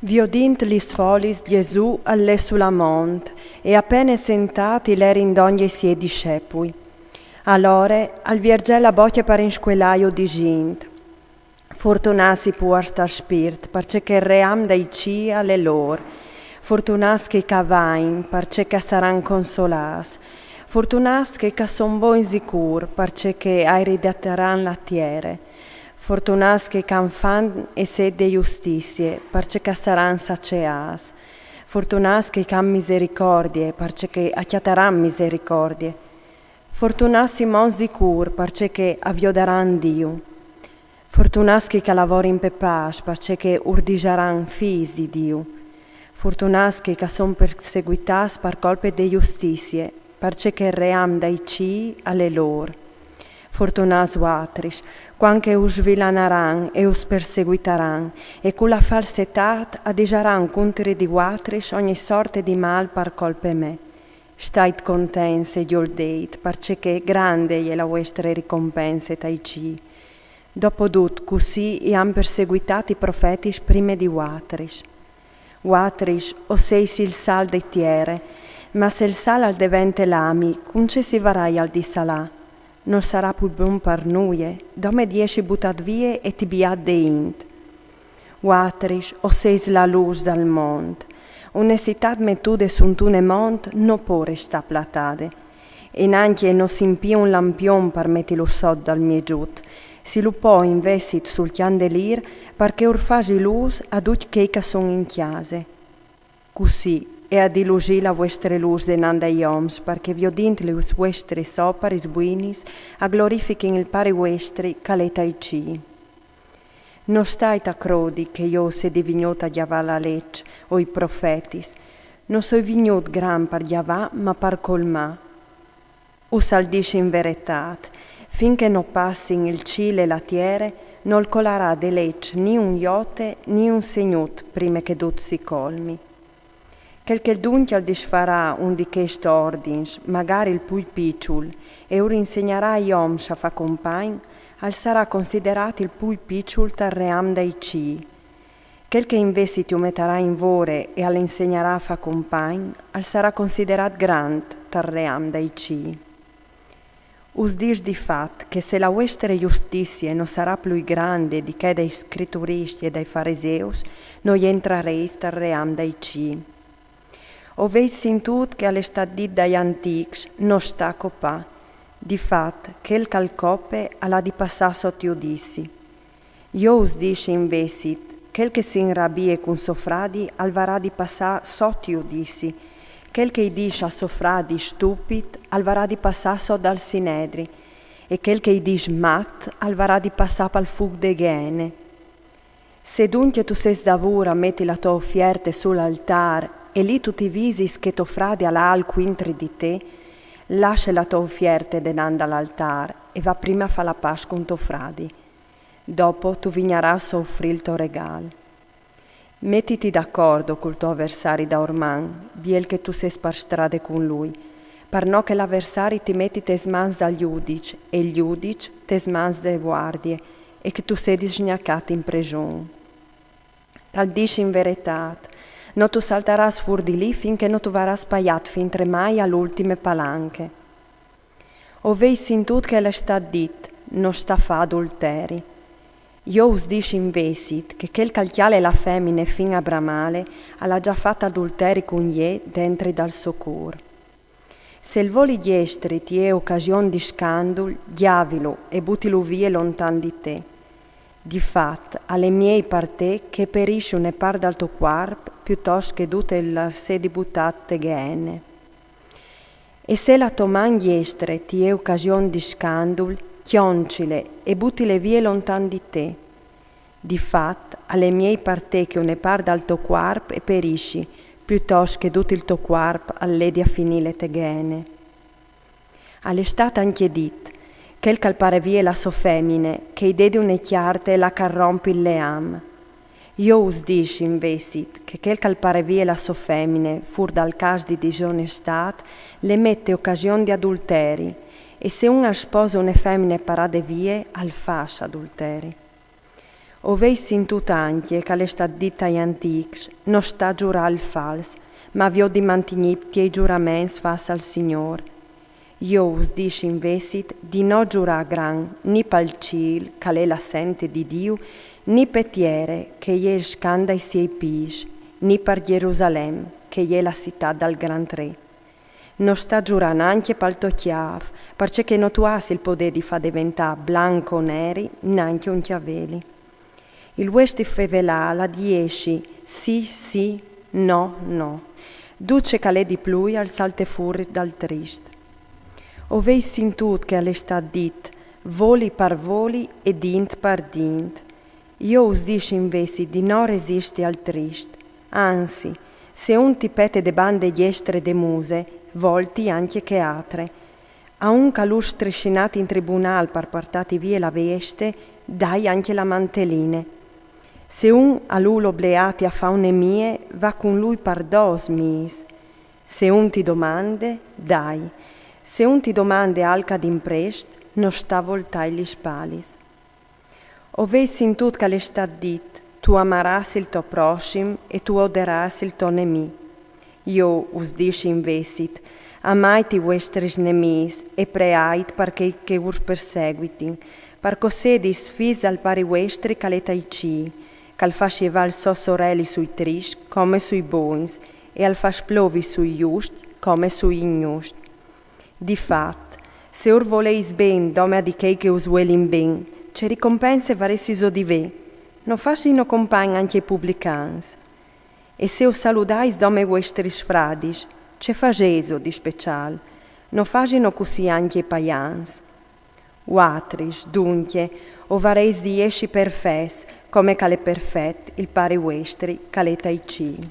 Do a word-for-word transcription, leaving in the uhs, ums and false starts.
Viodint lis folis, Jesù al lè su la mont, e a pene sentât i lerin dongje i siei discepui. Alore al viergè la bocje par inscuelâju disint: Fortunâts i puars dal spirt, parcè che il ream dai cîi al è lôr. Fortunâts chei che a vain, parcè che a saran consolâts. Fortunâts chei che a son bogns di cûr, parcè che a ereditaran la tiere. Fortunâts chei che a àn fam e sêt de justizie, parcè che a saran saceâts. Fortunâts chei che a àn misericordie, parcè che a cjataran misericordie. Fortunâts i monts di cûr, parcè che a viodaran Diu. Fortunâts chei che a lavorin pe pâs, parcè che ur disaran fîs di Diu. Fortunâts chei che a son perseguitâts par colpe de justizie, parcè che il ream dai cîi al è lôr. Fortunâts vuatris, cuant che us svilanaran e us perseguitaran, e cu la falsetât a disaran cuintri di vuatris ogni sorte di mâl par colpe mê. Stait contents e gjoldeiti, parcè che grande e je la vuestre ricompense tai cîi. Dopodut cussì i àn perseguitât i profetis prime di vuatris. Vuatris o sês il sâl de tiere, ma se il sâl al devente lami, cun ce si varaial di salâ? Nol sarà plui bon par nuie, dome di jessi butât vie e tibiât de int. Vuatris o sês la lûs dal mont. Une citât metude suntune mont no pò restâ platade. E nancje no si impiie un lampion par metilu sot dal miegjut. Si lu pò invezit sul cjandelîr, parcè ur fasi lûs a ducj chei che a son in cjase. Cussì e à di lusî la vuestre lûs denant dai oms, parcè viodint lis vuestris oparis buinis a glorifichin il Pari vuestri che al è tai cîi. No stait a crodi che jo o sedi vignût a gjavâ la leç o i profetis. No soi vignût grant par gjavâ, ma par colmâ. Us al dîs in veretât: fin che no passin il cîl e la tiere, nol colarà de leç ni un jote ni un segnut prime che dut si colmi. Chel che duncje al disfarà un di chescj ordins, magari il plui piçul, e ur insegnarà ai oms a fâ compagn, al sarà considerât il plui piçul tal ream dai cîi. Chel che invezit ju metarà in vore e al insegnarà a fâ compagn, al sarà considerât grant tal ream dai cîi. Us dîs di fat che se la vuestre justizie no sarà plui grande di chê dai scrituristi e dai fariseus, no jentrarês tal ream dai cîi. O vês sintût che al è stât dit dai antîcs: no sta copâ. Di fat, chel che al cope al à di passâ sot judizi. Jo us dîs invezit: chel che si inrabie cun so fradi al varà di passâ sot judizi. Chel che i dîs a so fradi stupit al varà di passâ sot dal sinedri, e chel che i dîs mat al varà di passâ pal fûc de Gheene. Se duncje tu sês daûr a meti la tô ofierte sul altâr e li tu ti visis che to fradi al à alc cuintri di te, lasse la tô ofierte denant dal altâr e va prime a fâ la pâs cun to fradi. Dopo tu vignarâs a ofrî il to regâl. Metiti d'acordo cul to aversari daurman, biel che tu sês par strade cun lui, par no che l'aversari ti meti tes mans dal judiç e il judiç tes mans de vuardie, e che tu sedis sgnacât in preson. Tal dîs in veretât: no tu saltarâs fûr di li fin che no tu varâs paiât fintremai la ultime palanche. O vês sintût che al è stât dit: no sta fâ adulteri. Jo us dîs invezit che chel che al cjale la femine fin a bramâle al à za fat adulteri cun jê dentri dal so cûr. Se il voli jestri ti è ocasion di scandul, gjavilu e butilu vie lontan di te. Di fat, al è miei par te che e perissi une part dal to cuarp, piutost che dut il sedi butât te Gheene. E se la tô man jestre ti è ocasion di scandul, cjoncile e butile vie lontan di te. Di fat, al è miei par te che une part dal to cuarp e perissi, piutost che dut il to cuarp al ledi a finîle te Gheene. Al è stât ancje dit: chel che al pare vie la sô femine, che i dedi une cjarte e la carrompi il leam. Jo us dîs invezit che chel che al pare vie la sô femine fûr dal câs di disonestât, le met te ocasion di adulteri, e se un al spose une femine parade vie, al fâs adulteri. O vês sintût ancje che al è stât dit tai antîcs: no sta zurâ il fals, ma viôt di mantignî tiei zuraments fats al Signôr. Jo us dîs invezit di no zurâ grant ni pal cîl, che al è la sente di Diu, ni pe tiere, che e je il scant dai siei pîts, ni par Gjerusalem, che e je la citât dal Grant Re. No sta zurâ nancje pal to cjâf, parcè che no tu âs il podê di fâ deventâ blanc o neri nancje un cjaveli. Il vuestri fevelâ al à di jessi sì, sì, no, no. Dut ce che al è di plui al salte fûr dal trist. O vês sintût che al è stât dit: voli par voli e dint par dint. Jo us dîs invezit di no resisti al trist. Anzit, se un ti pete de bande diestre de muse, volti ancje chê altre. A un che al ùs trissinât in tribunâl par puartâti vie la vieste, dai ancje la manteline. Se un al ûl obleâti a fâ une mie, va cun lui par dôs mies. Se un ti domande, dai. Se un ti domande alc ad imprest, no sta voltâi lis spalis. O vês sintût che al è stât dit: tu amarâs il to prossim e tu oderâs il to nemì. Jo us dîs invezit: amait i vuestris nemîs e preait par chei che us perseguitin, par che o sedis fîs dal Pari vuestri che al è tai cîl, che al fâs jevâ il so soreli sui triscj come sui bogns, e al fâs plovi sui juscj come sui injuscj. Di fat, se ur voleis ben dome a di chei che us vuelin ben, ce ricompense varessiso di vê? No fasino compagn ancje i publicans? E se o saludais dome i vuestris fradis, ce fasêso di speciâl? No fasino cussì ancje i paians? Vualtris, duncje, o varês di jessi perfets, come che al è perfet il Pari vuestri che al è tai cîl.